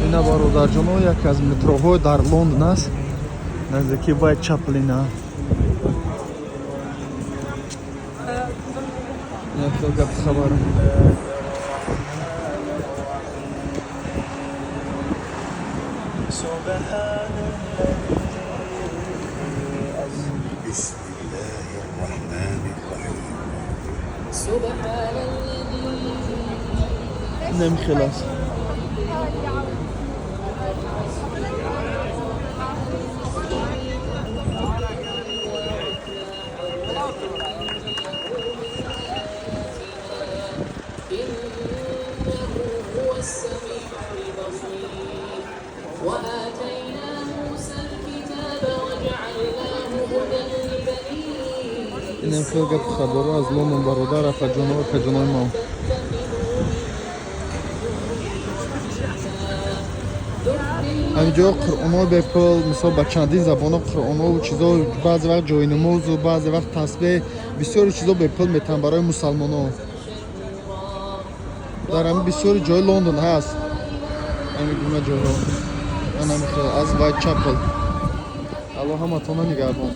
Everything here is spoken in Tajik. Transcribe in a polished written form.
Ина, бародарҷоно, яке аз метроҳо дар Лондон аст, наздики Вайтчапел. Ина як хел гапи хабар. سبحان الذي بسم الله الرحمن الرحيم. سبحان الذي Инам хел аст. إنه هو السميع البصير. وآتينا موسى الكتاب وجعلناه هدى لبني Инам хел гапи хабарҳо аз Лондон, бародар, афаҷоно, акаҷонои мо. Ҳаминҷо қуръонҳо бепул, мисол, ба чандин забонҳо қуръонҳову чизо, баъзе вақт ҷойнамозу, баъзе вақт тасбеҳ, бисёри чизо бепул метаҳанд барои мусалмонҳо. Дар ҳамин бисёри ҷои Лондон ҳаст ҳамин гуна ҷойҳо. Анами хел аз Вайтчапел. Аллоҳ ҳаматона нигаҳбон.